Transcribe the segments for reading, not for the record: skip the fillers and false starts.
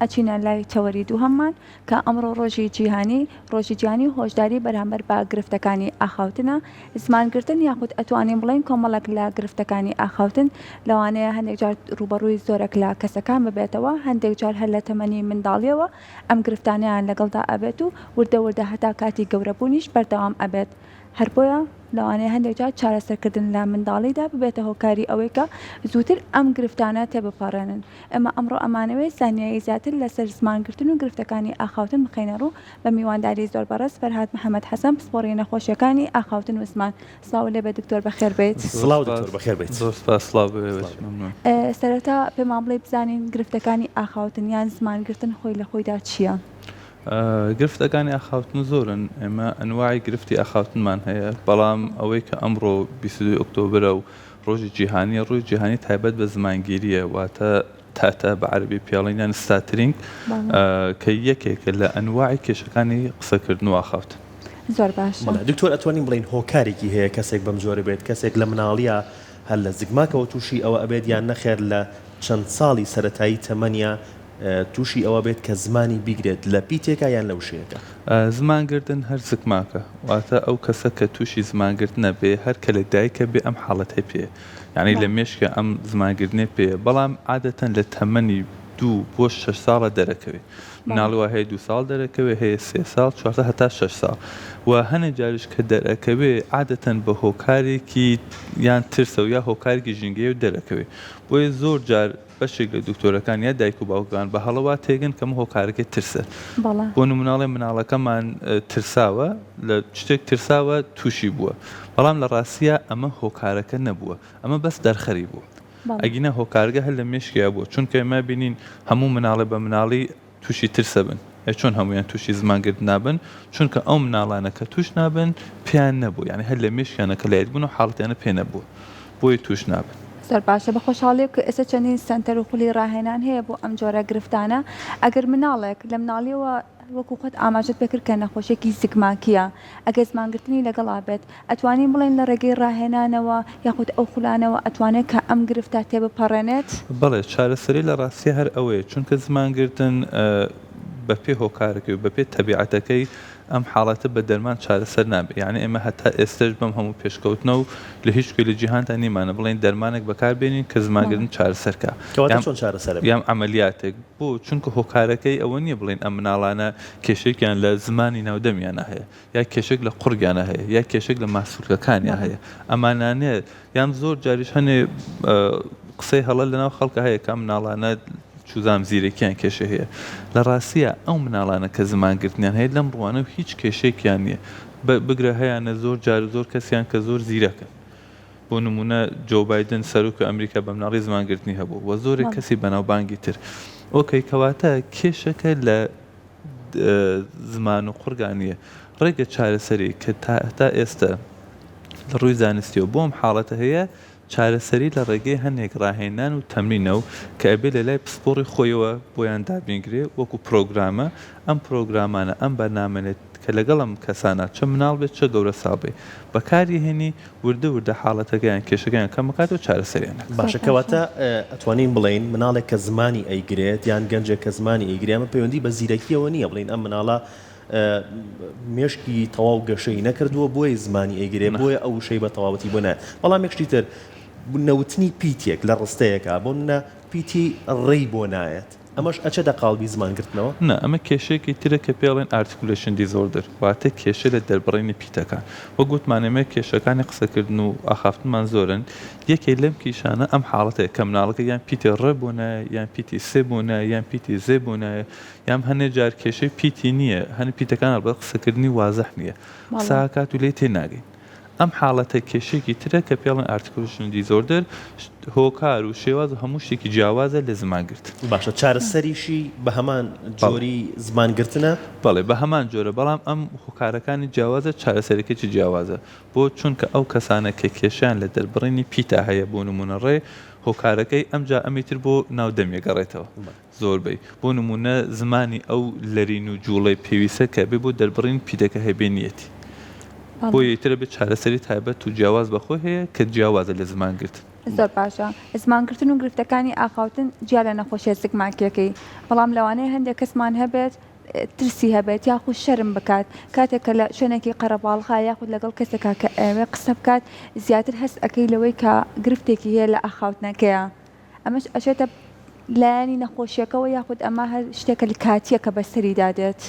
ئەچینە لای تەوەری دووهەممان کە ئەمڕۆ ڕۆژی جیهانی ڕۆژی جیهانی هۆشداری بەرامبەر بە گرفتەکانی ئاخاوتنە، زمانگرتن یاخود ئەتوانین بڵێین کۆمەڵێک لە گرفتەکانی ئاخاوتن لەوانەیە هەندێک جار ڕووبەڕووی زۆرێک لە کەسەکان ببێتەوە، هەندێک جار هەر لە تەمەنی منداڵیەوە ئەم گرفتانەیان لەگەڵدا ئەبێت و وردە وردە هەتا کاتی گەورەبوونیش بەردەوام ئەبێت. هەر بۆیە لەوانەیە هەندێک جار چارەسەرکردن لە منداڵیدا ببێتە هۆکاری ئەوەی کە زووتر ئەم گرفتانە تێبپەڕێنن. ئێمە ئەمڕۆ ئەمانەوێت زانیاری زیاتر لەسەر زمانگرتن و گرفتەکانی ئاخاوتن بخەینە ڕوو بە میوانداری زۆر بەڕێز فەرهاد محەمەد حەسەن پسپۆڕی نەخۆشیەکانی ئاخاوتن و زمان. سڵاو لێبێت دکتۆر بەخێر بێیت. سڵاو دکتۆر بەخێر بێیت. زۆر سپاس سڵاو بۆ ئێوەش مەمنون. سەرەتا پێمان بڵێ بزانین گرفتەکانی ئاخاوتن یان زمانگرتن خۆی لە خۆیدا چییە؟ گرفتەکانی ئاخاوتن زۆرن، ئێمە ئەنواعی گرفتی ئاخاوتنمان هەیە، بەڵام ئەوەی کە ئەمڕۆ 22 ئۆکتۆبرە و ڕۆژی جیهانییە، ڕۆژی جیهانی تایبەت بە زمانگیرییە، واتە تاتا بە عەرەبی پێڵین یان stuttering کە یەکێکە لە ئەنواعی کێشەکانی قسەکردن و ئاخاوتن. زۆر باشە. بەڵێ دکتۆر ئەتوانین بڵێین هۆکارێکی هەیە کەسێک بەم جۆرە بێت کەسێک لە مناڵیا هەر لە زگماکەوە تووشی ئەوە ئەبێت یان نەخێر لە چەند ساڵی سەرەتایی تەمەنیا تووشی ئەوە بێت کە زمانی بیگرێت لە پیتێکا یان لە وشەیەکا؟ زمان گرتن هەر زگماکە واتە ئەو کەسە کە تووشی زمان گرتنە بێ هەر کە لە دایکە بێ ئەم حاڵەتەی پێیە یانی لە مێشکە ئەم زمان گرتنەی پێیە بەڵام عادەتەن لە تەمەنی دوو بۆ شەش ساڵە دەرەکەوێ مناڵی وا هەیە دوو ساڵ دەرەکەوێ هەیە سێ ساڵ چوار ساڵ هەتا شەش ساڵ و هەنێ جاریش کە دەرەکەوێ عادەتەن بە هۆکارێکی یان ترسە و یا هۆکارێکی ژینگەیە و دەرەکەوێ بۆیە زۆر جار بەشێک لە دکتۆرەکان یا دایک و باوکەکان بە هەڵە وا تێگەن کە ئەمە هۆکارەکەی ترسە. بەڵێ. بۆ نمونە ئەڵێ مناڵەکەمان ترساوە لە شتێک ترساوە توشی بووە بەڵام لە ڕاستیا ئەمە هۆکارەکە نەبووە ئەمە بەس دەرخەری بووە بەڵێ. ئەگینا هۆکارگە هەر لە مێشکیا بووە چونکە ئێمە بینین هەموو مناڵێ بە مناڵی توشی ترسە بن ئێ چۆن هەموویان توشی زمان گرت نابن چونکە ئەو مناڵانە کە توش نابن پێیان نەبوو یانی هەر لە مێشکیانە کە لایت بوون و حاڵەتیانە پێ نەبووە بۆیە توش نابن. زۆر باشە بە خۆشحاڵیەوە کە ئێستا چەندین سەنتەر و خولی ڕاهێنان هەیە بۆ ئەم جۆرە گرفتانە ئەگەر مناڵێک لە مناڵیەوە وەکو خۆت ئاماژەت پێکرد کە نەخۆشیەکی زگماکیە ئەگەر زمانگرتنی لەگەڵا بێت ئەتوانین بڵێین لە ڕێگەی ڕاهێنانەوە یاخود ئەو خولانەوە ئەتوانێت کە ئەم گرفتە تێبپەڕێنێت؟ بەڵێ چارەسەری لە ڕاستیا هەر ئەوەیە چونکە زمانگرتن بە پێ هۆکارەکەی و بە پێ تەبیعەتەکەی ئەم حاڵەتە بە دەرمان چارەسەر نابێت یانی ئێمە هەتا ئێستەش بەم هەموو پێشکەوتنە و لە هیچ کوێ لە جیهاندا نیمانە بڵێین دەرمانێک بەکار بێنین کە زمانگرتن چارەسەر کا کەواتە چۆن چارەسەر ئەبێت؟ یان عەمەلیاتێک بۆ چونکە هۆکارەکەی ئەوە نییە بڵێین ئەم مناڵانە کێشەیەکیان لە زمانی ناو دەمیانا هەیە یا کێشەک لە قوڕگیانا هەیە یا کێشەک لە ماسولکەکانیا هەیە ئەمانانە یان زۆر جاریش هەنێ قسەی هەڵە لەناو خەڵکە هەیە کە ئەم مناڵانە چوزام زیرەکیان کێشە هەیە لە ڕاستیە ئەو مناڵانە کە زمان گرتنیان هەیە لەم ڕوانە و هیچ کێشەیەکیان نییە بگرە هەیانە زۆر جار زۆر کەسیان کە زۆر زیرەکن بۆ نمونە جۆ بایدن سەرۆکی ئەمریکا بە مناڵی زمان گرتنی هەبوو و زۆرێک کەسی بەناوبانگی تر ئۆکەی کەواتە کێشەکە لە زمان و قوڕگا نییە. ڕێگە چارەسەری کە تا هەتا ئێستە لە ڕووی زانستیەوە بۆ ئەم حاڵەتە هەیە، چارەسەری لە ڕێگەی هەنێک ڕاهێنان و تەمرینە و کە ئەبێ لە لای پسپۆڕی خۆیەوە بۆیان دابینگرێ وەکو پرۆگرامە، ئەم پرۆگرامانە ئەم بەرنامەنە کە لەگەڵ ئەم کەسانە چە مناڵ بێت چە گەورە ساڵ بێ بەکاری هێنی وردە وردە حاڵەتەکەیان کێشەکەیان کەم ئەکاتەوە چارەسەریان ئەکات. باشە کەواتە ئەتوانین بڵێین مناڵێک کە زمانی ئەیگرێت یان گەنجێک کە زمانی ئەیگرێ ئەمە پەیوەندی بە زیرەکیەوە نییە بڵێین ئەم مناڵە مێشکی تەواو گەشەی نەکردووە بۆیە زمانی ئەیگرێ بۆیە ئەو وشەی بە تەواوەتی بۆ نایەت بەڵام یەک شتی تر نەوتنی پیتێک لە ڕستەیەکا بۆ نمونە پیتی ڕێی بۆ نایەت ئەمەش ئەچێتە قاڵبی زمان گرتنەوە؟ نا، ئەمە کێشەیەکی ترە کە پێی ئەڵێن Articulation Disorder، واتە کێشە لە دەربڕینی پیتەکان. وەک وتمان ئێمە کێشەکانی قسەکردن و ئاخافتنمان زۆرن، یەکێ لەم کیشانە ئەم حاڵەتەیە کە مناڵەکە یان پیتی ڕ بۆ نایە، یان پیتی س بۆ نایە، یان پیتی ز بۆ نایە، یان هەنێ جار کێشەی پیتی نییە، هەنێ پیتەکان ئەڵبەت قسەکردنی وازح نییە، قسە ئەکات و لێی تێناگەین. ئەم حاڵەتە کێشەیەکی ترە کە پێی ئەڵێن Articulation Disorder، هۆکار و شێواز و هەموو شتێکی جیاوازە لە زمان گرتن. باشە چارەسەریشی بە هەمان جۆری زمان گرتنە؟ بەڵێ بە هەمان جۆرە بەڵام ئەم هۆکارەکانی جیاوازە چارەسەرەکەیی جیاوازە بۆ چونکە ئەو کەسانە کە کێشەیان لە دەربڕینی پیتا هەیە بۆ نموونە ڕێ هۆکارەکەی ئەمجا ئەمی تر بۆ ناو دەمی ئەگەڕێتەوە زۆربەی، بۆ نموونە زمانی ئەو لەرین و جووڵەی پێویستە کە ئەبێ بۆ دەربڕین پیتەکە هەبێ نییەتی. بۆیە ئیتر ئەبێ چارەسەری تایبەت و جیاواز بە خۆی هەیە کە جیاوازە لە زمان گرتن. زۆر باشە زمانگرتن و گرفتەکانی ئاخاوتن جیا لە نەخۆشیە زگماکیەکەی بەڵام لەوانەیە هەندێک کەسمان هەبێت ترسی هەبێت یاخود شەرم بکات کاتێک کە لە شوێنێکی قەرەباڵغا یاخود لەگەڵ کەسێکا کە ئەیەوێ قسە بکات زیاتر هەست ئەکەی لەوەی کە گرفتێکی هەیە لە ئاخاوتنەکەیا ئەمەش ئەچێتە لایەنی نەخۆشیەکەوە یاخود ئەمە هەر شتێکە کاتیە کە بەسەریدا دێت؟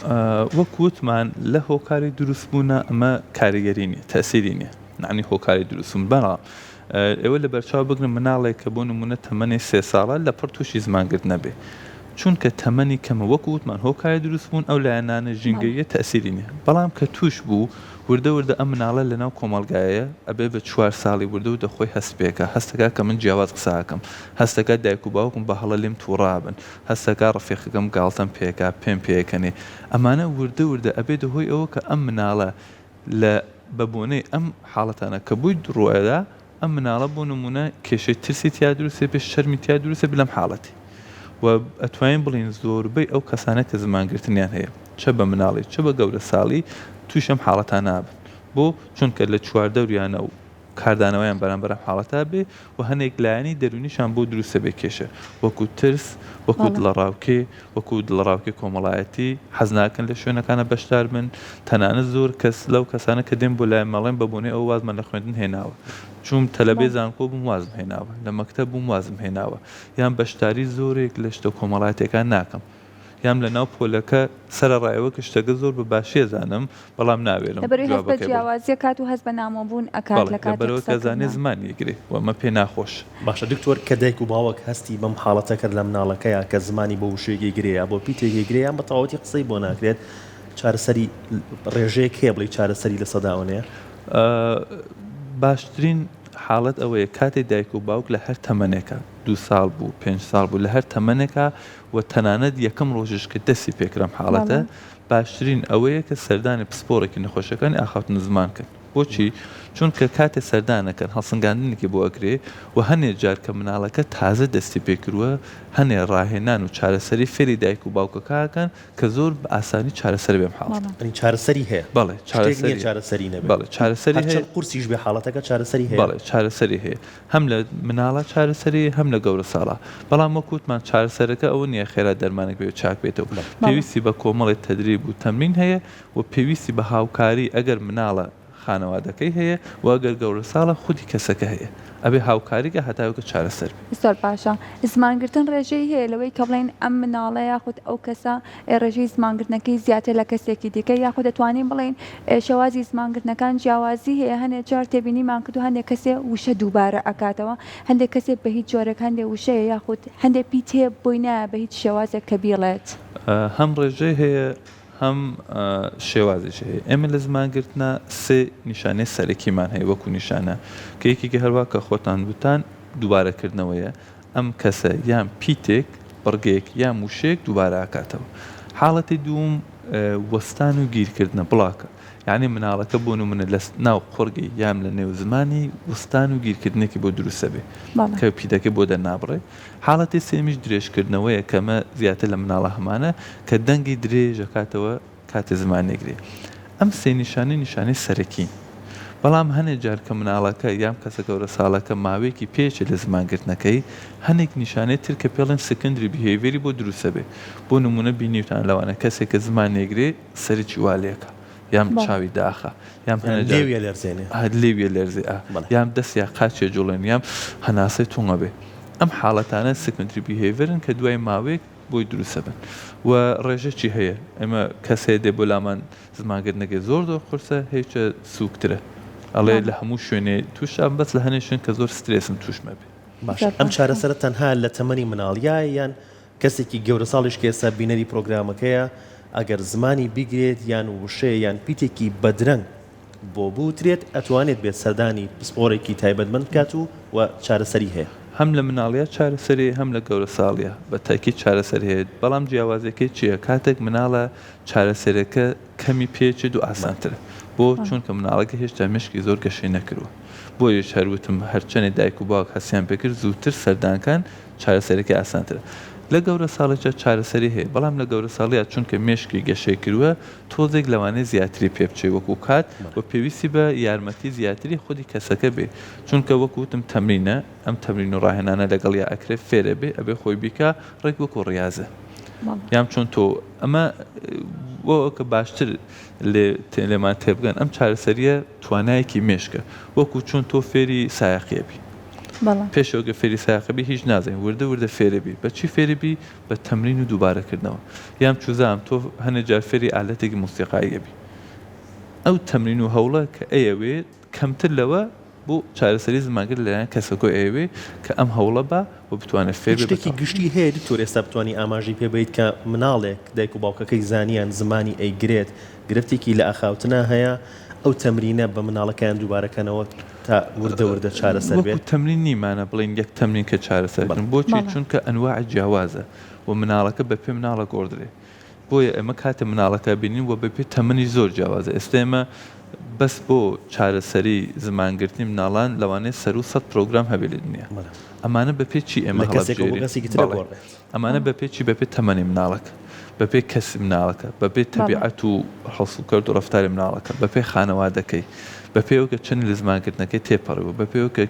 وەک وتمان لە هۆکاری دروست بوونە ئەمە کاریگەری نیە تەئسیری نیە یەعنی هۆکاری دروست بوون بەڵام ئێوە لەبەرچاو بگرن مناڵێک کە بۆ نموونە تەمەنی سێ ساڵە لەپڕ تووشی زمانگرت نەبێ چونکە تەمەنی کەمە وەکو وتمان هۆکاری دروست بوون ئەو لایەنانە ژینگەییە تەئسیری نیە بەڵام کە تووش بوو وردە وردە ئەم مناڵە لەناو کۆمەڵگایە ئەبێ بە چوار ساڵی وردە وردە خۆی هەست پێکا هەستەکا کە من جیاواز قسە ئەکەم هەستەکا دایک و باوکم بە هەڵە لێم تووڕە ئەبن هەستەکا ڕەفیقەکەم گاڵتەم پێکا پێم پێکەنێ ئەمانە وردە وردە ئەبێتە هۆی ئەوە کە ئەم مناڵە لە بە بۆنەی ئەم حاڵەتانە کە بۆی ڕووئەدا ئەم مناڵە بۆ نموونە کێشەی ترسی تیا دروست ئەبێ شەرمی تیا دروست ئەبێ لەم حاڵەتی و ئەتوانین بڵێین زۆربەی ئەو کەسانە کە زمانگرتنیان هەیە چە بە مناڵی چە بە گەورە ساڵی تووش ئەم حاڵەتانە ئەبن بۆ؟ چونکە لە چواردەوریانە و کاردانەوەیان بەرامبەر ئەم حاڵەتە بێ و هەنێک لایەنی دەروونیشان بۆ دروست ئەبێ کێشە وەکو ترس وەکو دڵەڕاوکێ وەکو دڵەڕاوکێ کۆمەڵایەتی حەز ناکەن لە شوێنەکانە بەشدار بن تەنانەت زۆر کەس لەو کەسانە کە دێن بۆ لای مەڵێن بە بۆنەی ئەوە وازمان لە خوێندن هێناوە چووم تەلەبەی زانکۆ بووم وازم هێناوە لە مەکتەب بووم وازم هێناوە یان بەشداری زۆرێک لە شتە کۆمەڵایەتیەکان ناکەم یان لە ناو پۆلەکە سەرەڕای ئەوە کە شتەکە زۆر بە باشی ئەزانم بەڵام ناوێرم لەبەرئەوەی هەست بە جوابەکەی بڵێم. جیاوازی ئەکات و هەست بە نامۆبوون ئەکات بەڵێ لە کاتی لەبەرئەوە کە ئەزانێ قسەکردنا. زمانی ئەگرێ و ئەمە پێ ناخۆشە. باشە دکتۆر کە دایک و باوک هەستی بەم حاڵەتە کرد لە مناڵەکەیا کە زمانی بۆ وشەیەکی گرێ یا بۆ پیتێکی گرێ یان بە تەواوەتی قسەی بۆ ناکرێت چارەسەری ڕێژەیەک هەیە بڵێی چارەسەری ئەوەنەیە؟ باشترین حاڵەت ئەوەیە کاتێ دایک و باوک لە هەر تەمەنێکا دوو ساڵ بوو پێنج ساڵ بوو لە هەر تەمەنێکا و تەنانەت یەکەم ڕۆژیش کە دەستی پێکرا ئەم حاڵەتە باشترین ئەوەیە کە سەردانی پسپۆڕێکی نەخۆشیەکانی ئاخاوتن و زمان کەن بۆچی؟ چونکە کاتێ سەردانەکەن هەڵسەنگاندنێکی بۆ ئەکرێ و هەنێ جار کە مناڵەکە تازە دەستی پێکردوە هەنێ ڕاهێنان و چارەسەری فێری دایک و باوکەکە ئەکەن کە زۆر بە ئاسانی چارەسەر بێ ئەم حاڵەتە. یانی چارەسەری هەیە؟ بەڵێ شتێک نیە چارەسەری چارەسەری نەبێ؟ بەڵێ چارەسەری هەیە. هەرچەند قورسیش بێ حاڵەتەکە چارەسەری هەیە؟ بەڵێ چارەسەری هەیە. هەم لە مناڵا چارەسەری هەیە هەم لە گەورە ساڵا بەڵام وەک وتمان چارەسەرەکە ئەوە نیە خێرا دەرمانێک بێ چاک بێتەوە پێویستی بە کۆمەڵێ تەدریب و تەمرین هەیە و پێویستی بە هاوکاری ئەگەر مناڵە خانەوادەکەی هەیە و ئەگەر گەورە ساڵە خودی کەسەکە هەیە ئەبێ هاوکاری کە هەتاوەکە چارەسەر بێ. زۆر باشە زمانگرتن ڕێژەی هەیە لەوەی کە بڵێین ئەم مناڵە یاخود ئەو کەسە ڕێژەی زمانگرتنەکەی زیاتر لە کەسێکی دیکە یاخود دەتوانین بڵێین شێوازی زمانگرتنەکان جیاوازی هەیە هەنێ جار تێبینیمان کردووە هەندێک کەسێ وشە دووبارە ئەکاتەوە هەندێک کەسێ بە هیچ جۆرێک هەندێ وشەیە یاخود هەندێ پیت هەیە بۆی نایە بە هیچ شێوازێک کە بیڵێت. هەم ڕێژەی هەیە هەم شێوازیشی هەیە ئێمە لە زمانگرتنا سێ نیشانەی سەرەکیمان هەیە وەکو نیشانە کە یەکێکی هەروا کە خۆتان وتان دووبارەکردنەوەیە ئەم کەسە یان پیتێک، بڕگەیەک یان وشەیەک دووبارە ئەکاتەوە. حاڵەتی دووم وەستان و گیرکردنە، بڵاکە. یانی مناڵەکە بۆ نموونە لە ناو قوڕگی یان لە نێو زمانی وەستان و گیرکردنێکی بۆ دروست ئەبێ کە پیتەکەی بۆ دەرنابڕێ. حاڵەتی سێیەمیش درێژکردنەوەیە کە ئەمە زیاتر لە مناڵا هەمانە کە دەنگی درێژ ئەکاتەوە کاتێ زمان نەگرێ. ئەم سێ نیشانەی نیشانەی سەرەکین. بەڵام هەنێ جار کە مناڵەکە یان کەسە گەورەساڵەکە ماوەیەکی پێچێ لە زمان گرتنەکەی، هەنێک نیشانەی تر کە پێڵێن secondary behavior ی بۆ دروست ئەبێ. بۆ نموونە بینیوتانە لەوانە کەسێک کە زمان نێگرێ سەرێکی وا لێکا یان چاوی داخا یان هەنێ جار لێوی ئەلەرزێنێ. لێوی ئەلەرزێ ئا یان دەست یا قاچی ئەجوڵێنێ یان هەناسەی توند ئەبێ. ئەم حاڵەتانە secondary behavior ن کە دوای ماوەیەک بۆی دروست ئەبن و ڕێژەکی هەیە ئێمە کەس هەیە دێ بۆ لامان زمانگرتنەکەی زۆر زۆر قورسە هەیچە سووکترە ئەڵێ لە هەموو شوێنێ تووش ئەبم بەس لە هەنێ شوێن کە زۆر سترێسم تووش مەبێ. باشە ئەم چارەسەرە تەنها لە تەمەنی مناڵیایە یان کەسێکی گەورەساڵیش کە ئێستا بینەری پرۆگرامەکەیە ئەگەر زمانی بیگرێت یان وشەیە یان پیتێکی بەدرەنگ بۆ بوترێت ئەتوانێت بێت سەردانی پسپۆرێکی تایبەتمەند بکات و و چارەسەری هەیە. هەم لە مناڵیا چارەسەری هەیە هەم لە گەورەساڵیا بە تاکید چارەسەری هەیە بەڵام جیاوازیەکەی چیە کاتێک مناڵە چارەسەرەکە کەمی پێچێت و ئاسانترە بۆ چونکە مناڵەکە هێشتا مێشکی زۆر گەشەی نەکردوە بۆیەش هەر وتم هەرچەنێ دایک و باوک هەستیان پێکرد زووتر سەردانکەن چارەسەرەکەی ئاسانترە. لە گەورە ساڵیشا چارەسەری هەیە بەڵام لە گەورە ساڵیا چونکە مێشکی گەشەی کردوە تۆزێک لەوانەیە زیاتری پێ بچێ وەکو کات و پێویستی بە یارمەتی زیاتری خودی کەسەکە بێ چونکە وەکو وتم تەمرینە ئەم تەمرین و ڕاهێنانە لەگەڵیا ئەکرێ فێرە بێ ئەبێ خۆی بیکا ڕێک وەکو ڕیازە یان چۆن تۆ ئەمە بۆ کە باشتر لێ لێمان تێبگەن ئەم چارەسەریە توانایەکی مێشکە وەکو چۆن تۆ فێری سایەقیە بی پێش ئەوەی کە فێری سایەقە بی هیچ نازانی وردە وردە فێرە بی بە چی فێری بی بە تەمرین و دووبارە کردنەوە یان چوزام تۆ هەنێ جار فێری ئالەتێکی مۆسیقاییە بی ئەو تەمرین و هەوڵە کە ئەیەوێ کەمتر لەوە بۆ چارەسەری زمانگر لەلایەن کەسەکۆ ئەیەوێ کە ئەم هەوڵە با و بتوانێ فێر بێ شتێکی گشتی هەیە دکتۆر ئێستا بتوانی ئاماژەی پێ بەیت کە مناڵێک دایک و باوکەکەی زانیان زمانی ئەیگرێت گرفتێکی لە ئاخاوتنا هەیە ئەو تەمرینە بە مناڵەکەیان دووبارە کەنەوە تا وردە وردە چارەسەر بێت؟ وەکو تەمرین نیمانە بڵێین یەک تەمرین کە چارەسەر کردن بۆچی؟ چونکە ئەنواع جیاوازە و مناڵەکە بە پێ مناڵە گۆڕدرێ بۆیە ئێمە کاتێ مناڵەکە بینین و بە پێ تەمەنیش زۆر جیاوازە ئێستا ئێمە بەس بۆ چارەسەری زمان گرتنی مناڵان لەوانەیە سەروو سەت پرۆگرام هەبێ لە دنیا ئەمانە بە پێ چی ئێمە لە کەسێکەوە بۆ هەڵەبژێرین کەسێکی تر بەڵێ ئەگۆڕێت. ئەمانە بە پێ چی؟ بە پێ تەمەنی مناڵەکە، بە پێ کەسی مناڵەکە، بە پێ تەبیعەت و هەڵسوکەوت و ڕەفتاری مناڵەکە، بە پێ خانەوادەکەی، بە پێ ئەوەی کە چەندی لە زمانگرتنەکەی تێپەڕیوە، بە پێ ئەوەی کە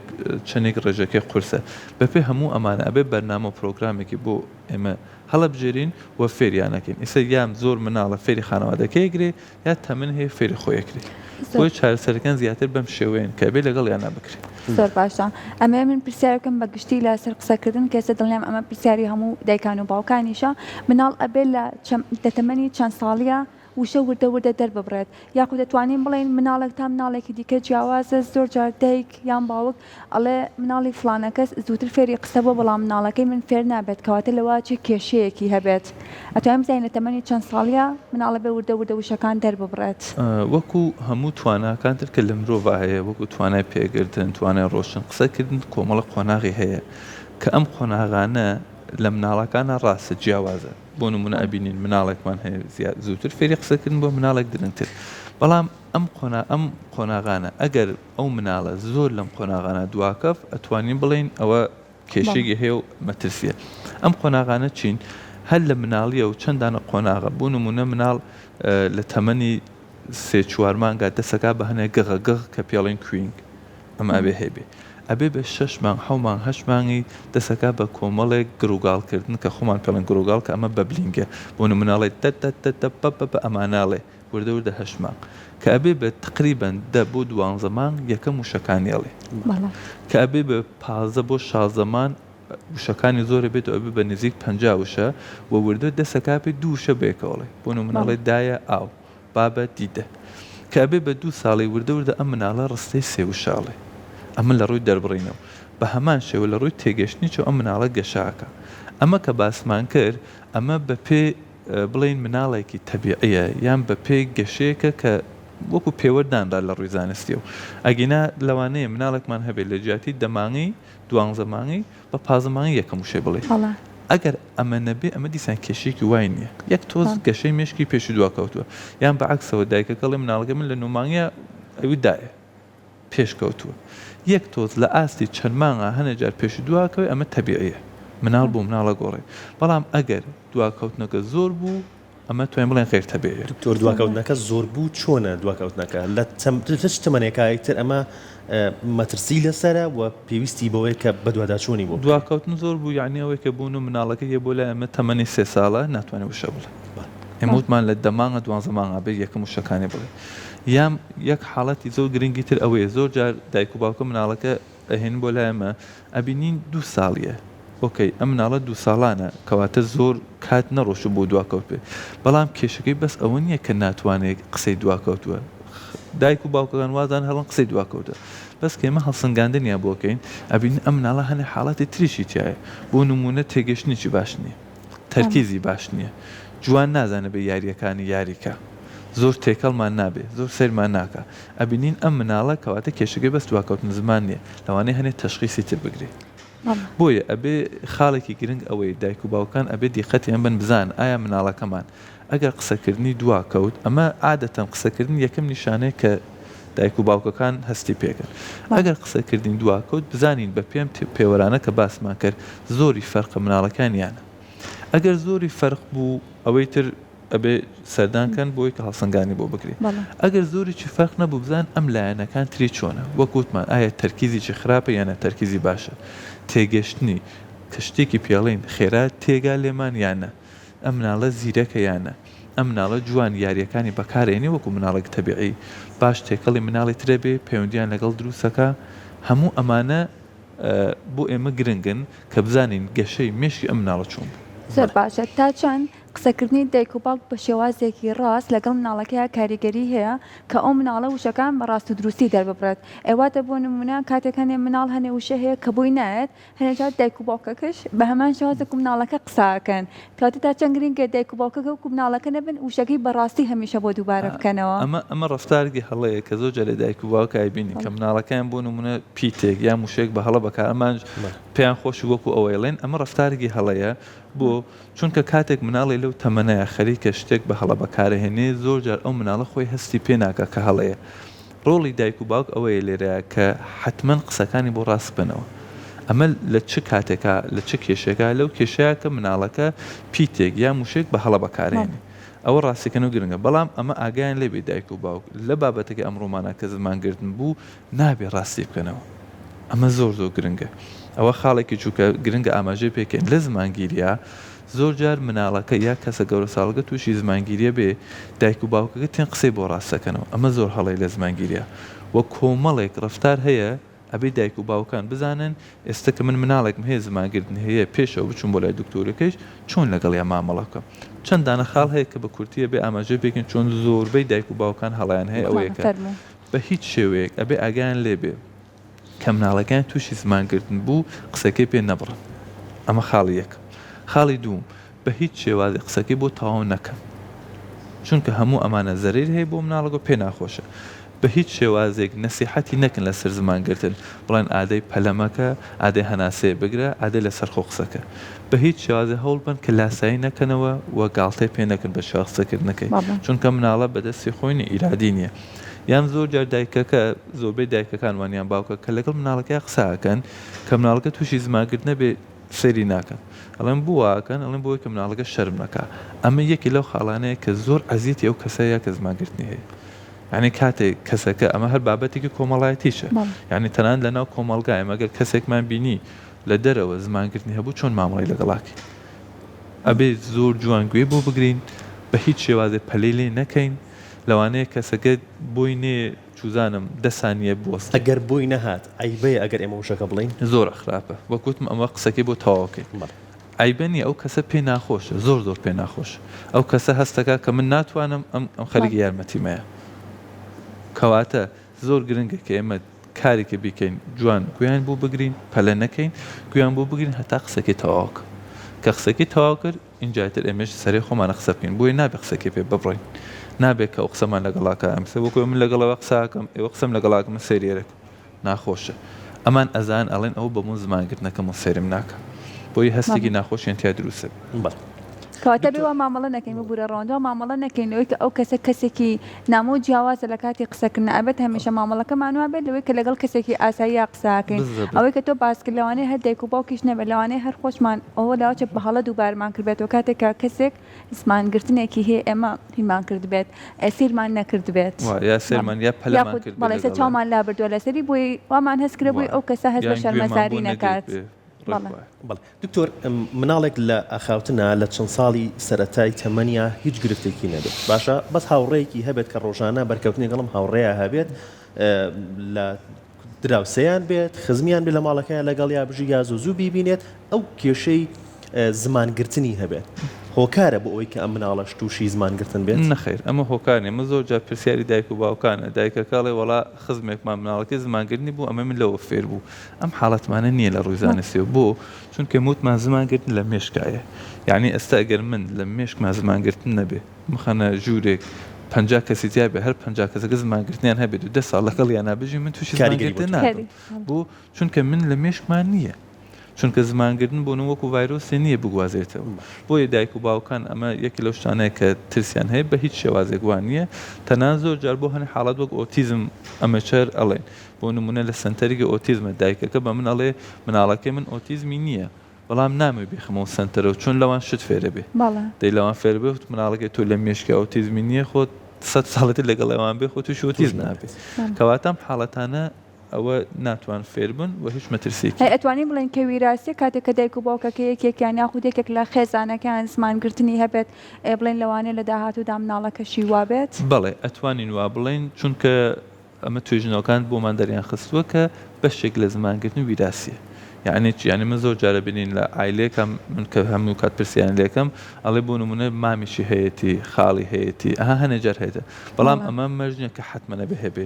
چەندێک ڕێژەکەی قورسە، بە پێ هەموو ئەمانە ئەبێ بەرنامە و پرۆگرامێکی بۆ ئێمە هەڵەبژێرین و فێریان ئەکەین. ئیستا یان زۆر مناڵە فێری خانەوادەکەی ئەگرێ یا تەمەن هەیە فێری خۆی ئەکرێ. بۆیە چارەسەرەکان زیاتر بەم شێوەیەن کە ئەبێ لەگەڵیانا بکرێ. زۆر باشە ئەمەوێ من پرسیار بکەم بە گشتی لە سەر قسەکردن کە ئێستا دڵنیام ئەمە پرسیاری هەموو دایکان و باوکانیشە مناڵ ئەبێ لە لە تەمەنی چەند ساڵیە وشە وردە وردە دەرببڕێت یاخود دەتوانین بڵێین مناڵێک تا مناڵێکی دیکە جیاوازە زۆر جار دایک یان باوک ئەڵێ مناڵی فڵانە کەس زووتر فێری قسە بووە بەڵام مناڵەکەی من فێر نابێت کەواتە لەوە چێ کێشەیەکی هەبێت ئەتوانین بزانین لە تەمەنی چەند ساڵیە مناڵ ئەبێ وردە وردە وشەکان دەرببڕێت؟ وەکو هەموو تواناکان تر کە لە مرۆڤا هەیە وەکو توانای پێگرتن توانای ڕۆشتن قسەکردن کۆمەڵە قۆناغی هەیە کە ئەم قۆناغانە لە مناڵەکانا ڕاستە جیاوازە بۆ نمونە ئەبینین مناڵێکمان هەیە زیاد زووتر فێری قسەکردن بووە مناڵێک درەنگتر بەڵام ئەم قۆنا ئەم قۆناغانە ئەگەر ئەو مناڵە زۆر لەم قۆناغانە دواکەف ئەتوانین بڵێین ئەوە کێشەیەکی هەیە و مەترسیە ئەم قۆناغانە چین هەر لە مناڵیەوە چەند دانە قۆناغە بۆ نمونە مناڵ لە تەمەنی سێ چوار مانگا دەسەکا بە هەنێ گغە گغ کە پێڵێن کوینگ ئەمە ئەبێ هەیبێ ئەبێ بە شەش مانگ حەو مانگ هەشت مانگی دەسەکا بە کۆمەڵێک گڕوگاڵ کردن کە خۆمان پێڵێن گڕوگاڵ کە ئەمە بەبلینگە بۆ نمونە ئەڵێ دە دە دە دە بە بە بە ئەمانە ئەڵێ وردە وردە هەشت مانگ کە ئەبێ بە تقریبەن دە بۆ دوانزە مانگ یەکەم وشەکانی ئەڵێ کە ئەبێ بە 15 بۆ 16 مانگ وشەکانی زۆر ئەبێت و ئەبێ بە نزیک 50 وشە و وردە دەسەکا پێ دوو وشە بەیەکەوە ئەڵێ بۆ نمونە ئەڵێ دایە ئاو بابە دیدە کە ئەبێ بە دوو ساڵی وردە وردە ئەم مناڵە ڕستەی سێ وشە ئەڵێ ئەمە لە ڕووی دەربڕینەوە بە هەمان شێوە لە ڕووی تێگەشتنیچەوە ئەم مناڵە گەشە ئەکا ئەمە کە باسمان کرد ئەمە بە پێ بڵێین مناڵێکی تەبیعیە یان بە پێی گەشەیەکە کە وەکو پێوەر دانرا لە ڕووی زانستیەوە ئەگینا لەوانەیە مناڵێکمان هەبێت لە جیاتی دە مانگی دوانزە مانگی بە پازدە مانگی یەکەم وشەی بڵێ ئەگەر ئەمە نەبێ ئەمە دیسان کێشەیەکی وای نییە یەک تۆز گەشەی مێشکی پێش و دوا کەوتووە یان بە عەکسەوە دایکەکە ئەڵێ مناڵەکەی من لە نۆ مانگیا ئەوی دایە پێشکەوتووە یەک تۆز لە ئاستی چەند مانگا هەنێ جار پێش و دوا کەوێ ئەمە تەبیعیە مناڵ بۆ مناڵ ئەگۆڕێ بەڵام ئەگەر دواکەوتنەکە زۆر بوو ئەمە توانین بڵێن غەیر تەبیعیە. دکتۆر دواکەوتنەکە زۆر بوو چۆنە دواکەوتنەکە لە چ تەمەنێکا ئیتر ئەمە مەترسی لەسەرە و پێویستی بەوەیە کە بەدواداچوونی بۆ بکرێت؟ دواکەوتن زۆر بوو یەعنی ئەوەی کە بوون و مناڵەکە یە بۆ لای ئەمە تەمەنی سێ ساڵە ناتوانێت وشە بڵێ ئێمە وتمان لە دە مانگە دوانزە مانگا بێ یەکەم وشەکانی بڵێ یان یەک حاڵەتی زۆر گرنگی تر ئەوەیە زۆر جار دایک و باوکە مناڵەکە ئەهێنن بۆ لای ئێمە ئەبینین دوو ساڵیە ئۆکەی ئەم مناڵە دوو ساڵانە کەواتە زۆر کات نەڕۆشتوو بۆ دواکەوت بێ بەڵام کێشەکەی بەس ئەوە نییە کە ناتوانێت قسەی دواکەوتووە دایک و باوکەکان وازان هەڵن قسەی دواکەوتە بەس کە ئێمە هەڵسەنگاندنیان بۆ کەین ئەبینین ئەم مناڵە هەنێ حاڵەتی تریشی تیایە بۆ نموونە تێگەشتنێکی باش نییە تەرکیزی باش نییە جوان نازانێ بە یارییەکانی یاریکا زۆر تێکەڵمان نابێ زۆر سەیرمان ناکا ئەبینین ئەم مناڵە کەواتە کێشەکەی بەس دواکەوتن زمان نییە لەوانەیە هەنێ تەشخیسی تر بگرێ بۆیە ئەبێ خاڵێکی گرنگ ئەوەیە دایک و باوکان ئەبێ دیقەتیان بن بزانن ئایا مناڵەکەمان ئەگەر قسەکردنی دواکەوت ئەمە عادەتەن قسەکردن یەکەم نیشانەیە کە دایک و باوکەکان هەستی پێکەن ئەگەر قسەکردنی دواکەوت بزانین بە پێم پێوەرانە کە باسمان کرد زۆری فەرقە مناڵەکان یانە. ئەگەر زۆری فەرق بوو ئەوەی تر ئەبێ سەردان کەن بۆی کە هەڵسەنگانی بۆ بکرێ. ئەگەر زۆریی فەرق نەبوو بزان ئەم لایەنەکان تری چۆنە. وەک وتمان ئایا تەرکیزیی خراپە یان نا تەرکیزی باشە. تێگەشتنی کە شتێکی پێڵێین خێرا تێگا لێمان یان نا. ئەم مناڵە زیرەکە یان نا. ئەم مناڵە جوان یاریەکانی بەکار ئێنێ وەکو مناڵێک تەبیعی باش تێکەڵی مناڵی ترە بێ پەیوەندیان لەگەڵ دروستەکا هەموو ئەمانە بۆ ئێمە گرنگن کە بزانین گەشەی مێشکی ئەم مناڵە چۆن بوو. زۆر باشە تا چەند قسەکردنی دایک و باوک بە شێوازێکی ڕاست لەگەڵ مناڵەکەیا کاریگەری هەیە کە ئەو مناڵە وشەکان بە ڕاست و دروستی دەرببڕێت ئێ واتە بۆ نمونە کاتێک هەنێ مناڵ هەنێ وشە هەیە کە بۆی نایەت هەنێ جار دایک و باوکەکەش بە هەمان شێواز وەکو مناڵەکە قسە ئەکەن کەواتە تا چەند گرنگە دایک و باوکەکە وەکو مناڵەکە نەبن وشەکەی بە ڕاستی هەمیشە بۆ دووبارە بکەنەوە. ئەمە ئەمە ڕەفتارێکی هەڵەیە کە زۆر جار لە دایک و باوک ئەیبینین کە مناڵەکەیان بۆ نمونە پیتێک یان وشەیەک بە هەڵە بەکار ئەمانج پێیان خۆشە وەکو ئەوەیڵێن ئەمە ڕەفتارێکی هەڵەیە بۆ؟ چونکە کاتێک مناڵی لەو تەمەنەیا خەریکە شتێک بە هەڵە بەکارەهێنێ زۆر جار ئەو مناڵە خۆی هەستی پێ ناکا کە هەڵەیە ڕۆڵی دایک و باوک ئەوەیە لێرەیا کە حەتمەن قسەکانی بۆ ڕاست بکەنەوە. ئەمە لە چ کاتێکا، لە چ کێشێکا؟ لەو کێشەیا کە مناڵەکە پیتێک یا موشێک بە هەڵە بەکارێنێ. ئەوە ڕاستیکەنەوە گرنگە. بەڵام ئەمە ئاگایان لێ بێ دایک و باوک لە بابەتەکەی ئەمڕۆمانا کە زمان گرتن بوو نابێ ڕاستی بکەنەوە. ئەمە زۆر زۆر گرنگە. ئەوە خاڵێکی چووکە گرنگە ئاماژەی پێ کەین. لە زمانگیریا زۆر جار مناڵەکە یا کەسە گەورەساڵەکە تووشی زمانگیریە بێ دایک و باوکەکە تێن قسەی بۆ ڕاست دەکەنەوە ئەمە زۆر هەڵەیە لە زمانگیریا وە کۆمەڵێک ڕەفتار هەیە ئەبێ دایک و باوکان بزانن ئێستە کە من مناڵێکم هەیە زمانگرتن هەیە پێشەوە بچوم بۆ لای دکتۆرەکەیش چۆن لەگەڵیا مامەڵە بکەم چەند دانە خاڵ هەیە کە بە کورتی ئەبێ ئاماژەی پێکەین چۆن زۆربەی دایک و باوکان هەڵەیان هەیە ئەوەیە کە بە هیچ شێوەیەک ئەبێ ئاگایان لێ بێ کە مناڵەکەیان تووشی زمان گرتن بوو قسەکەی پێ نەبڕن ئەمە خاڵی یەکەم خاڵی دووم بە هیچ شێوازێک قسەکەی بۆ تەواو نەکەن چونکە هەموو ئەمانە زەرەری هەیە بۆ مناڵەکە و پێ ناخۆشە بە هیچ شێوازێک نەسیحەتی نەکەن لەسەر زمان گرتن بڵێن ئادەی پەلە مەکە ئادەی هەناسەیە بگرە ئادەی لەسەرخۆ قسەکە بە هیچ شێوازێ هەوڵ بەن کە لاسایی نەکەنەوە و گاڵتەی پێ نەکەن بە شێواز قسەکردنەکەی چونکە مناڵە بەدەستی خۆی نیە ئیرادی نیە یان زۆر جار دایکەکە زۆربەی دایکەکان وان یان باوکە کە لەگەڵ مناڵەکەی قسە ئەکەن کە مناڵەکە تووشی زمانگرت نەبێ سەیری ناکەن ئەڵێن بۆ وا ئەکەن ئەڵێن بۆی کە مناڵەکە شەرم نەکا ئەمە یەکێ لەو خاڵانەیە کە زۆر ئەزیەتی ئەو کەسەیە کە زمانگرتنی هەیە یعنی کاتێک کەسەکە ئەمە هەر بابەتێکی کۆمەڵایەتیشە یعنی تەنانەت لەناو کۆمەڵگا ئێمە گەر کەسێکمان بینی لە دەرەوە زمانگرتنی هەبوو چۆن مامەڵەی لەگەڵاکەین ئەبێ زۆر جوان گوێ بۆ بگرین بە هیچ شێوازێ پەلەی لێ نەکەین لەوانەیە کەسەکە بۆی نێ چوزانم دە سانیە بوەستێ. ئەگەر بۆی نەهات عەیبەیە ئەگەر ئێمە وشەکە بڵێین؟ زۆر خراپە وەک وتم ئەمە قسەکەی بۆ تەواو کەین بەڵێ. عەیبە نیە ئەو کەسە پێ ناخۆشە زۆر زۆر پێ ناخۆشە ئەو کەسە هەستەکا کە من ناتوانم ئەم ئەم خەریکی یارمەتیمەیە کەواتە زۆر گرنگە کە ئێمە کارێکە بیکەین جوان گوێیان بۆ بگرین پەلە نەکەین گوێیان بۆ بگرین هەتا قسەکەی تەواو کە کە قسەکەی تەواو کرد ئینجا ئیتر ئێمەش سەرێ خۆمانە قسە بکەین بۆیە نابێ قسەکەی پێ ببڕین نابێ کە ئەو قسەمان لەگەڵا کە ئەمسە وەکو من لەگەڵ ئەوە قسە ئەکەم ئێوە قسەم لەگەڵا ئەکەن من سەیری ئێرە کەم ناخۆشە ئەمان ئەزان ئەڵێن ئەوە بەمۆ زمان گرتنەکەم و سەیرم ناکا بۆیە هەستێکی ناخۆشیان تیا دروست ئەبێ. بەڵێ. کەواتە بێ وا مامەڵە نەکەین ببورە ڕەوەند وا مامەڵە نەکەین لەوەی کە ئەو کەسە کەسێکی نامۆ و جیاوازە لە کاتی قسەکردنا ئەبێت هەمیشە مامەڵەکەمان وا بێت لەوەی کە لەگەڵ کەسێکی ئاساییا قسە ئەکەین بالضبط. ئەوەی کە تۆ باست کرد لەوانەیە هەر دایک و باوکیش نەبێت لەوانەیە هەر خۆشمان ئەوە لەوەچە بە هەڵە دووبارەمان کردبێتەوە کاتێک کە کەسێک زمان گرتنێکی هەیە ئێمە هینمان کردبێت سەیرمان نەکردبێت وا یا سەیرمان یا پەلەمان یاخود کردبێت بەڵێ لەگەڵیا. چاومان لابردووە لەسەری بۆی وامان هەست کردبێت وا بۆی ئەو کەسە هەست بە یان گوێمان بۆ شەرمەزاری نەکات. نەگرتبێ. ڕێک بەڵێ. وایە. بەڵێ دکتۆر مناڵێک لە ئاخاوتنا لە چەند ساڵی سەرەتای تەمەنیا هیچ گرفتێکی نەبێت باشە بەس هاوڕێیەکی هەبێت کە ڕۆژانە بەرکەوتنی گەڵم هاوڕێیا هەبێت لە دراوسێیان بێت خزمیان بێت لە ماڵەکەیان لەگەڵیا بژی یا زوو زوو بیبینێت ئەو کێشەی زمان گرتنی هەبێت هۆکارە بۆ ئەوەی کە ئەم مناڵەش تووشی زمان گرتن بێت؟ نەخەیر ئەمە هۆکار نیە من زۆر جار پرسیاری دایک و باوکانە دایکەکە ئەڵێ وەڵا خزمێکمان مناڵەکەی زمان گرتنی بوو ئەمە من لەوە فێر بوو ئەم حاڵەتمانە نیە لە ڕووی زانستیەوە بۆ چونکە موتمان زمان گرتن لە مێشکایە یانی ئێستا ئەگەر من لە مێشکما زمان گرتن نەبێ بمخەنە ژوورێک 50 کەسی تیا بێ هەر 50 کەسەکە زمان گرتنیان هەبێت و دە ساڵ لەگەڵیانا بژی من تووشی زمان کاریگەری بۆ گرتن تۆ. نابم بۆ چونکە من لە مێشکما نییە چونکە زمان گرتن بۆ نموونە وەکو ڤایرۆسێ نییە بگوازرێتەوە بۆیە دایک و باوکان ئەمە یەکێ لەو شتانەیە کە ترسیان هەیە بە هیچ شێوازێک وا نییە تەنانەت زۆر جار بۆ هەنێ حاڵەت وەک ئۆتیزم ئەمەچەر ئەڵێن بۆ نموونە لە سەنتەرێکی ئۆتیزمە دایکەکە بە من ئەڵێ مناڵەکەی من ئۆتیزمی نییە. بەڵام نامەوێ بیخەمەوە سەنتەرەوە چۆن لەوان شت فێرە بێ دەی لەوان فێر بێ مناڵەکەی تۆ لە مێشکی ئۆتیزمی نییە خۆت سە ساڵێتر لەگەڵ ئەوان بێ خۆ تووشی ئۆتیزم نابێ کەواتە ئەم حاڵەتانە ئەوە ناتوان فێر بن و هیچ مەترسیەکی. ئەی ئەتوانین بڵێین کە ویراسیە کاتێک کە دایک و باوکەکە یەکێکیان یاخود یەکێک لە خێزانەکەیان زمان گرتنی هەبێت ئێ بڵێین لەوانەیە لە داهاتوودا مناڵەکەشی وابێت؟ بەڵێ ئەتوانین وا بڵێین چونکە ئەمە توێژینەوەکان بۆمان دەریان خستووە کە بەشێک لە زمان گرتن ویراسیە یعنی چی یعنی من زۆر جارە بینین لە عایلەیەکا من کە هەموو کات پرسیان لێکەم ئەڵێ بۆ نمونە مامیشی هەیەتی خاڵی هەیەتی ئەها هەنێ جار هەیەتە بەڵام ئەمە مەرج نیە کە حەتمەن ئەبێ هەبێ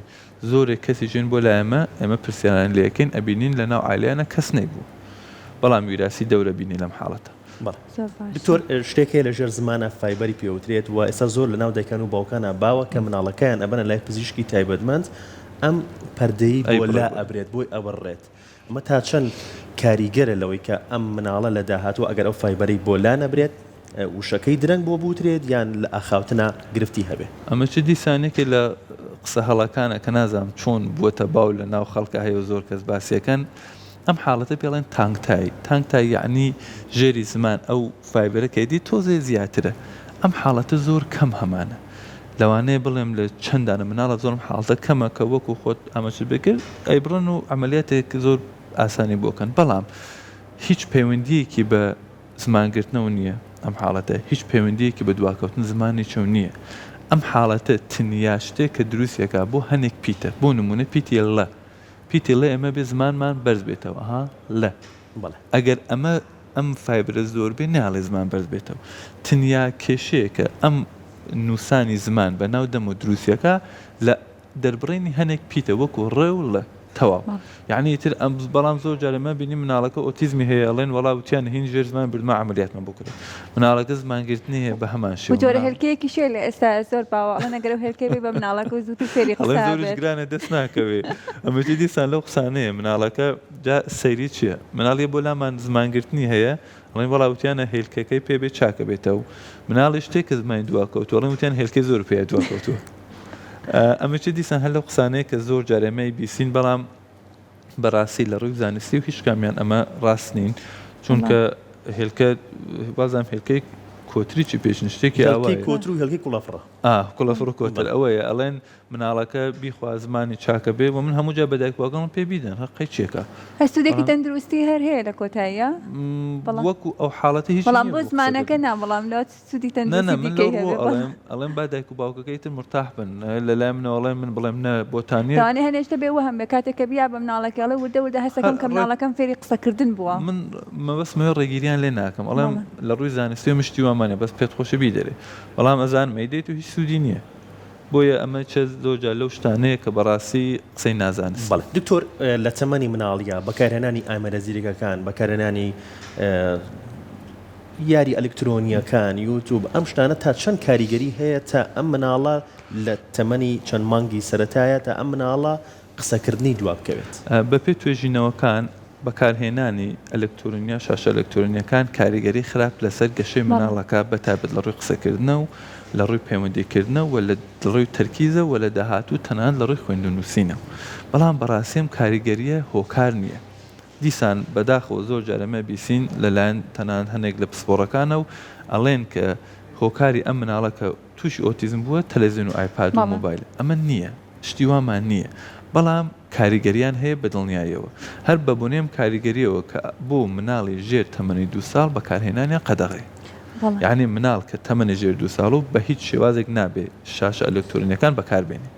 زۆرێک کەسیش دێن بۆ لای ئێمە، ئێمە پرسیاریان لێ ئەکەین ئەبینین لە ناو عایلەیانە کەس نەیبووە. بەڵام ویراسی دەور ئەبینی لەم حاڵەتە. بەڵێ دکتۆر شتێک هەیە لە ژێر زمانا فایبەری پێ وترێت و ئێستا زۆر لە ناو دایکان و باوکانا باوە کە مناڵەکەیان ئەبەنە لای پزیشکی تایبەتمەند ئەم پەردەی بۆ لا ئەبرێت بۆی ئەبڕرێت ئەمە تا چەند کاریگەرە لەوەی کە ئەم مناڵە لە داهاتوو ئەگەر ئەو فایبەرەی بۆ لا نەبرێت وشەکەی درەنگ بۆ بوترێت یان لە ئاخاوتنا گرفتی هەبێ؟ ئەمە چ دیسان یەکێ لە قسە هەڵەکانە کە نازانم چۆن بووەتە باو لە ناو خەڵکا هەیە و زۆر کەس باسیەکەن ئەم حاڵەتە پێ ئەڵێن tongue tie tongue tie یەعنی ژێری زمان ئەو فایبەرە کە ئەدی تۆزێ زیاترە ئەم حاڵەتە زۆر کەم هەمانە لەوانەیە بڵێم لە چەند دانە مناڵە زۆر ئەم حاڵەتە کەمە کە وەکو خۆت ئاماژەت پێ کرد ئەیبڕن و عەمەلیاتێک زۆر ئاسانی بۆ کەن بەڵام هیچ پەیوەندیەکی بە زمانگرتنەوە نییە، ئەم حاڵەتە هیچ پەیوەندییەکی بە دواکەوتن زمانیچەوە نییە، ئەم حاڵەتە تنیا شتێک کە دروستیەکا بۆ هەنێک پیتە، بۆ نموونە پیتی ڵ، پیتی ڵ ئێمە بێ زمانمان بەرز بێتەوە ها ڵ، ئەگەر ئەمە ئەم فایبرە زۆر بێ نایەڵێ زمان بەرز بێتەوە، تنیا کێشەیەکە ئەم نووسانی زمان بە ناو دەمەوە دروستیەکا لە دەربڕینی هەنێک پیتە وەکو ڕ و ڵ تەواو یەعنی ئیتر ئەم بەڵام زۆر جار ئێمە بینی مناڵەکە ئۆتیزمی هەیە ئەڵێن وەڵا وتیان هین ژێر زمان بردمە عەمەلیاتمان بۆ کرد مناڵەکە زمانگرتنی هەیە بە هەمان شێوە جۆرە هێلکەیەکیش هەیە لە ئێستا زۆر باوە ئەڵێن ئەگەر ئەو هێلکەی بەی بە مناڵەکە و زووتر فێری قسە ئەڵێن زۆریش ئەبێت. گرانە دەست ناکەوێ ئەمەش دیسان لەو قسانەیە مناڵەکە جا سەیری چیە مناڵ یە بۆ لامان زمانگرتنی هەیە ئەڵێن وەڵا وتیانە هێلکەکەی پێ بێ چاکە بێتەو مناڵی شتێک کە زمانی دوا کەوتووە ئەڵێن وتیان هێلکەی زۆر پێ دوا کەوتووە ئەمە چی دیسان هەر لەو قسانەیە کە زۆر جار ئێمە ئەیبیستین بەڵام بەڕاستی لە ڕووی زانستی و هیچ کامیان ئەمە ڕاست نین چونکە هێلکە وازانم هێلکەی کۆتریی پێشن شتێکی هێلکەی ئاوایە کۆتر و هێلکەی کوڵەفڕە. ئا کوڵەفڕ و کۆتر ئەوەیە ئەڵێن مناڵەکە بیخوا زمانی چاکە بێ و من هەموو جار بە دایک باوکەکەم پێ بیدەن هەر قەی چیەکە هەر سوودێکی تەندروستی هەر هەیە لە کۆتاییا بەڵام وەکو ئەو حاڵەتی هیچ بەڵام نییە بۆ بۆ زمانەکە قسەکردن نا بەڵام لە سوودی نا نا تەندروستی من دیکەی لەو ڕووە هەبێ بەڵام ئەڵێم ئەڵێم با دایک و باوکەکەی تر مورتاح بن لە لای منەوە ئەڵێن من بڵێم نە بۆتان نییە لەوانەیە هەنێ شتە بێ وەهم بێ کاتێک کە بیا بە مناڵەکەی ئەڵێ وردە وردە هەست هەر ئەکەم کە ڕێک مناڵەکەم فێری قسەکردن بووە. من مەبەستم ئەوەیە ڕێگیریان لێ ناکەم ئەڵێم بەڵێ. لە ڕووی زانستیەوە من شتی وامان نیە بەس پێت خۆشە بیدەرێ بەڵام ئەزانم ئەیدەیت و هیچ سوودی نییە بۆیە ئەمە چە زۆر جار لەو شتانەیە کە بەڕاستی قسەی نازانستیە. بەڵێ دکتۆر لە تەمەنی مناڵیا بەکارهێنانی ئامێرە زیرەکەکان بەکارهێنانی یاری ئەلکترۆنیەکان یوتوب ئەم شتانە تا چەند کاریگەری هەیە تا ئەم مناڵە لە تەمەنی چەند مانگی سەرەتایە تا ئەم مناڵە قسەکردنی دوا بکەوێت؟ بەپێی توێژینەوەکان بەکارهێنانی ئەلکترۆنیا شاشە ئەلکترۆنیەکان کاریگەری خراپ لەسەر گەشەی مناڵەکە بەتایبەت لە ڕووی قسەکردنە و لە ڕووی پەیوەندی کردنە و لە ڕووی تەرکیزە و لە داهاتوو تەنانەت لە ڕووی خوێندن و نووسینە بەڵام بەڕاستی ئەم کاریگەریە هۆکار نییە دیسان بەداخەوە زۆر جار ئێمە بیسین لە لایەن تەنانەت هەنێک لە پسپۆڕەکانە و ئەڵێن کە هۆکاری ئەم مناڵە کە تووشی ئۆتیزم بووە تەلەزیۆن و ئایپاد و مۆبایلە ئەمە نییە شتی وامان نییە بەڵام کاریگەریان هەیە بە دڵنیاییەوە هەر بە بۆنەی ئەم کاریگەریەوە کە بۆ مناڵی ژێر تەمەنی دوو ساڵ بەکارهێنانیان قەدەغەیە یانی مناڵ کە تەمەنی ژێر دوو ساڵ و بە هیچ شێوازێک نابێ شاشە ئەلکترۆنیەکان بەکاربێنێ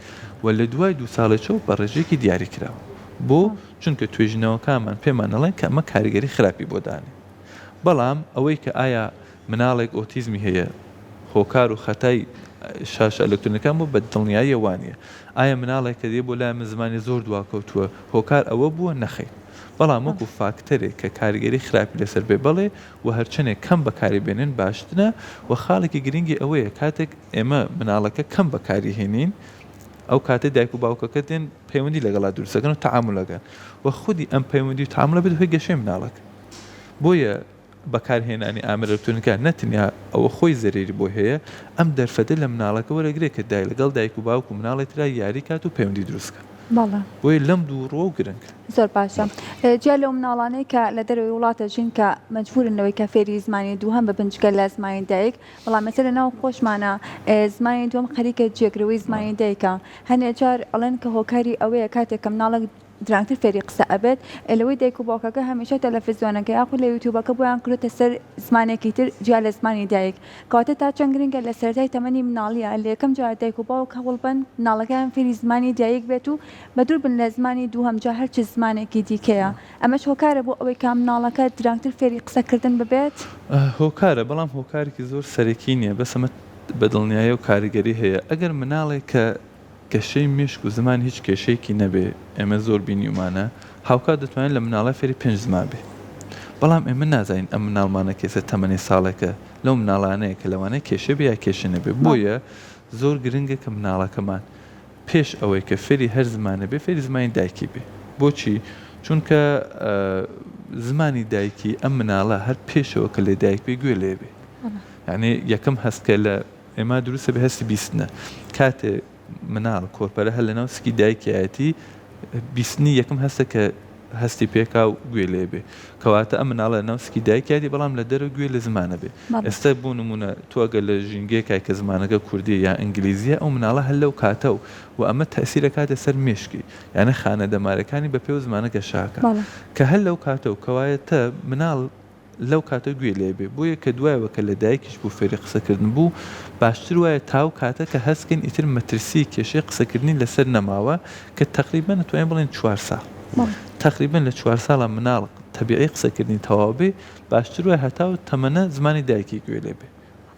و لە دوای دوو ساڵێکەوە بە ڕێژەیەکی دیاریکراوە بۆ چونکە توێژینەوەکانمان پێمان ئەڵێن کە ئەمە کاریگەری خراپی بۆ دانێ بەڵام ئەوەی کە ئایا مناڵێک ئۆتیزمی هەیە هۆکار و خەتای شاشە ئەلکترۆنیەکان بووە بە دڵنیاییە وانیە ئایا مناڵێک کە دێ بۆ لای من زمانی زۆر دواکەوتووە هۆکار ئەوە بووە نەخەیر بەڵام وەکو فاکتەرێک کە کاریگەری خراپی لەسەر بێ بەڵێ و هەرچەنێک کەم بەکاری بێنن باشترە و خاڵێکی گرنگی ئەوەیە کاتێک ئێمە مناڵەکە کەم بەکاری هێنین ئەو کاتەی دایک و باوکەکە دێن پەیوەندی لەگەڵا دروست دەکەن و تەعامول ئەکەن و خودی ئەم پەیوەندی و تەعامولە بێتە هۆی گەشەی مناڵەکە بۆیە بەکارهێنانی ئامێرە ئەلکترۆنیەکان نە تەنیا ئەوە خۆی زەرەری بۆی هەیە ئەم دەرفەتە لە مناڵەکە وەرەگرێت کە دای لەگەڵ دایک و باوک و مناڵێ ترا یاری کات و پەیوەندی دروست کات. بەڵێ. بۆیە لەم دوو ڕووەو گرنگە. زۆر باشە. جیا لەو مناڵانەی کە لە دەرەوەی وڵات ئەژین کە مەجبورن لەوەی کە فێری زمانی دووهەم ببن جگە لە زمانی دایک، بەڵام ئێستا لە ناو خۆشمانا زمانی دووەم خەریکە جێگرەوەی زمانی دایکە. هەنێ جار ئەڵێن کە هۆکاری ئەوەیە کاتێک کە مناڵێک درەنگتر فێری قسە ئەبێت لەوەی دایک و باوکەکە هەمیشە تەلەفزیۆنەکە یاخود لە یوتیوبەکە بۆیان کردۆتە سەر زمانێکی تر جیا لە زمانی دایک کەواتە تا چەند گرنگە لە سەرەتای تەمەنی مناڵیە لە یەکەم جار دایک و باوک هەوڵبەن مناڵەکەیان فێری زمانی دایک بێت و بەدوور بن لە زمانی دووهەم جا هەرچ زمانێکی دیکەیە ئەمەش هۆکارە بۆ ئەوەی کە مناڵەکە درەنگتر فێری قسەکردن ببێت؟ هۆکارە بەڵام هۆکارێکی زۆر سەرەکی نیە بەس ئەمە بە دڵنیایەوە کاریگەری هەیە ئەگەر مناڵێک کە گەشەی مێشک و زمان هیچ کێشەیەکی نەبێ ئێمە زۆر بینیومانە هاوکات دەتوانێت لە مناڵە فێری پێنج زمان بێ بەڵام ئێمە نازانین ئەم مناڵمانە کە ئێستا تەمەنی ساڵێکە لەو مناڵانەیە کە لەوانەیە کێشەی بێ یا کێشە نەبێ بۆیە زۆر گرنگە کە مناڵەکەمان پێش ئەوەی کە فێری هەر زمانێ بێ فێری زمانی دایکی بێ بۆچی چونکە زمانی دایکی ئەم مناڵە هەر پێشەوە کە لە دایک بێ گوێ لێ بێ یعنی یەکەم هەست کە لە ئێمە دروستە بێ هەستی بیستنە کاتێ مناڵ کۆرپەلە هەر لەناو سکی دایکیایەتی بیستنی یەکەم هەستە کە هەستی پێکا و گوێ لێ بێ کەواتە ئەم مناڵە لەناو سکی دایکیاتی بەڵام لە دەرەوە گوێ لە زمانە بێ ئێستا بۆ نمونە تۆ ئەگەر لە ژینگەیەکای کە زمانەکە کوردیە یا ئینگلیزیە ئەو مناڵە هەر لەو کاتە و و ئەمە تەئسیر ئەکاتە سەر مێشکی یانە خانە دەمارەکانی بە پێو زمانە گەشە ئەکا کە هەر لەو کاتە و کەوایەتە مناڵ لەو کاتە گوێی لێ بێ بۆیە کە دوایەوە کە لە دایکیش بوو فێری قسە کردن بوو باشتر وایە تاو کاتە کە هەست کەین ئیتر مەترسی کێشەی قسە کردنی لەسەر نەماوە کە تەقریبەن ئەتوانین بڵێین چوار ساڵ تەقریبەن لە چوار ساڵا مناڵ تەبیعی قسە کردنی تەواو بێ باشتر وایە هەتاو تەمەنە زمانی دایکی گوێ لێ بێ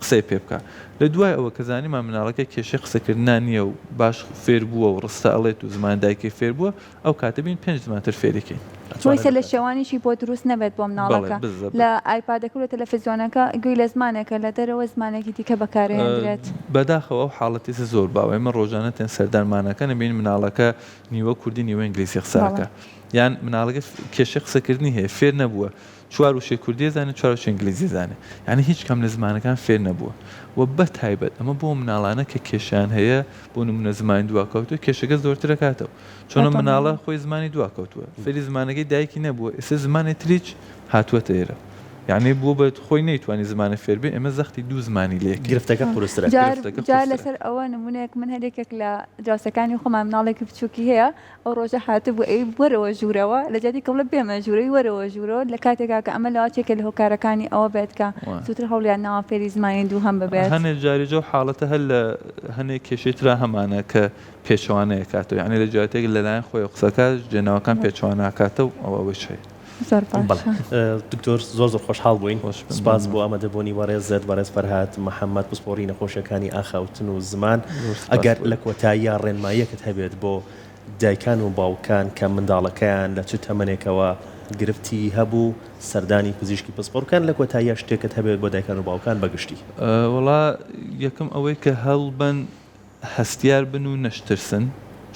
قسەی پێ بکا لە دوای ئەوە کە زانیمان مناڵەکە کێشەی قسەکردنا نییە و باش فێر بووە و ڕستە ئەڵێت و زمان دایکی فێر بووە ئەو کاتە بین پێنج زمانتر فێری کەین. بۆی سەر لە شێوانیشی بۆ دروست نەبێت بۆ مناڵەکە لە ئایپادەکە و لە تەلەفزیۆنەکە گوێی لە زمانێکە لە دەرەوە زمانێکی دیکە بەکارئەهێندرێت. بەداخەوە ئەو حاڵەتیسە زۆر باوە ئێمە ڕۆژانە تێن سەردانمانەکەن ئەبینین مناڵەکە نیوە کوردی نیوە ئینگلیزی قسە ئەکا یان مناڵەکە کێشەی قسەکردنی هەیە فێر نەبووە چوار وشەی کوردی ئەزانێ چوار وشەی ئینگلیزی ئەزانێ یانی هیچ کام لە زمانەکان فێر نەبووە و بە تایبەت ئەمە بۆ مناڵانە کە کێشەیان هەیە بۆ نمونە زمانی دواکەوتوو کێشەکە زۆرتر ئەکاتەوە چۆن ئەم مناڵە خۆی زمانی دواکەوتووە فێری زمانەکەی دایکی نەبووە ئێستا زمانی تریچ هاتووەتە ئێرە یعنی بۆ بە خۆی نەیتوانی زمانە فێر بێ ئێمە زەختی دوو زمانی لێ گرفتەکە قورسترە جار لەسەر ئەوە نمونەیەک من هەرێکێک لە دراوسەکانی خۆمان مناڵێکی بچووکی هەیە ئەو ڕۆژە هاتبوو ئەی وەرەوە ژوورەوە لە جیاتی کە بڵێ بێمە ژوورەوەی وەرەوە ژوورەوە لە کاتێکا کە ئەمە لەوەچێکە لە هۆکارەکانی ئەوە بێت کە زووتر هەوڵیان ناوە فێری زمانی دووهەم ببێت. هەنێ جاریش ئەو حاڵەتە هەر لە هەنێ کێشەی ترا هەمانە کە پێچەوانە ئەکاتەوە یانی لە جیاتێک لەلایەن خۆیەوە قسە ئەکات جێناوەکان پێچەوانە ئەکاتەوە ئەوە ئەوەیش هەیە. زۆر باشە. دکتۆر زۆر زۆر خۆشحاڵ بووین سوپاس بۆ ئامادەبوونی بەڕێزت بەڕێز فەرهاد محەمەد پسپۆڕی نەخۆشیەکانی ئاخاوتن و زمان ئەگەر لە کۆتاییا ڕێنماییەکت هەبێت بۆ دایکان و باوکان کە منداڵەکەیان لە چ تەمەنێکەوە گرفتی هەبوو سەردانی پزیشکی پسپۆڕ بکەن لە کۆتاییا شتێکت هەبێت بۆ دایکان و باوکان بە گشتی. وەڵا یەکەم ئەوەی کە هەوڵبەن هەستیار بن و نەشترسن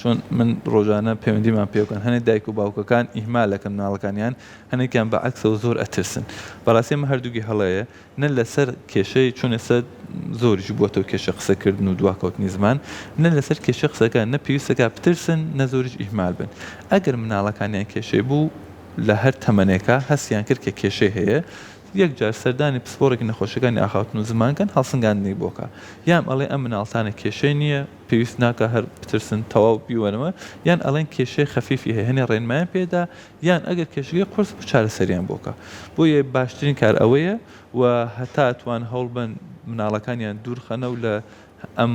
چۆن من ڕۆژانە پەیوەندیمان پێ بکەن هەنێ دایک و باوکەکان ئیهمال ئەکەن مناڵەکانیان هەنێکیان بە عەکسەوە زۆر ئەترسن بەڕاستی ئەمە هەردووکی هەڵەیە نە لەسەر کێشەی چون ئێستا زۆریش بووەتەوە کێشە قسەکردن و دواکەوتنی زمان نە لەسەر کێشەی قسەکان نە پێویستەکە بترسن نە زۆریش ئیهمال بن ئەگەر مناڵەکانیان کێشەی بوو لە هەر تەمەنێکا هەستیان کرد کە کێشەی هەیە یەک جار سەردانی پسپۆڕێکی نەخۆشیەکانی ئاخاوتن و زمان کەن هەڵسنگاندنی بۆ کا یان ئەڵێ ئەم مناڵتانە کێشەی نیە پێویست ناکا هەر بترسن تەواو بیوەنەوە یان ئەڵێن کێشەی خەفیفی هەیە هەنێ ڕێنمایان پێدا یان ئەگەر کێشەکەی قورس بوو چارەسەریان بۆ کا بۆیە باشترین کار ئەوەیە و هەتا ئەتوان هەوڵبەن مناڵەکانیان دوور خەنەو لە ئەم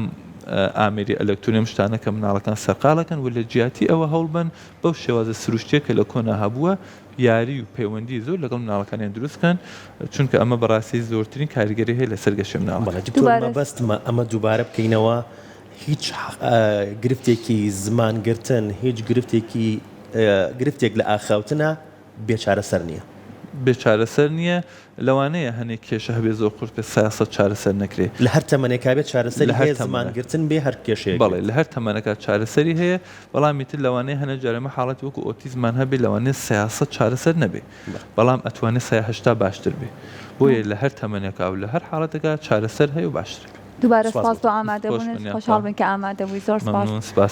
ئامێری ئەلەکترۆنی ئەم شتانە کە مناڵەکان سەرقاڵەکەن و لە جیاتی ئەوە هەوڵبەن بەو شێوازە سروشتیە کە لە کۆنا هەبووە یاری و پەیوەندی زۆر لەگەڵ مناڵەکانیان دروست بکەن چونکە ئەمە بەڕاستی زۆرترین کاریگەری هەیە لەسەر گەشەی مناڵەکان. بەڵێ دکتۆر مەبەستمە ئەمە دووبارە بکەینەوە هیچ گرفتێکی زمان گرتن هیچ گرفتێکی گرفتێک لە ئاخاوتنا بێ چارەسەر نییە. بێ چارەسەر نییە لەوانەیە هەنێ کێشە هەبێ زۆر قورس بێ سیاسەت چارەسەر نەکرێ. لە هەر تەمەنێکا بێت چارەسەری هەیە زمان گرتن بێ هەر کێشەیەک بەڵێ لە هەر تەمەنەکا چارەسەری هەیە بەڵام ئیتر لەوانەیە هەنێ جار ئێمە حاڵەتی وەکو ئۆتیزممان هەبێ لەوانەیە سیاسەت چارەسەر نەبێ بەڵام ئەتوانێ سەیا 80 باشتر بێ بۆیە لە هەر تەمەنێکا و لە هەر حاڵەتێکا چارەسەر هەیە و باشتر بێ. دووبارە سپاس بۆ ئامادەبوونت خۆشحاڵ بووین کە ئامادە بووی زۆر سپاس. مەمنوون سپاس.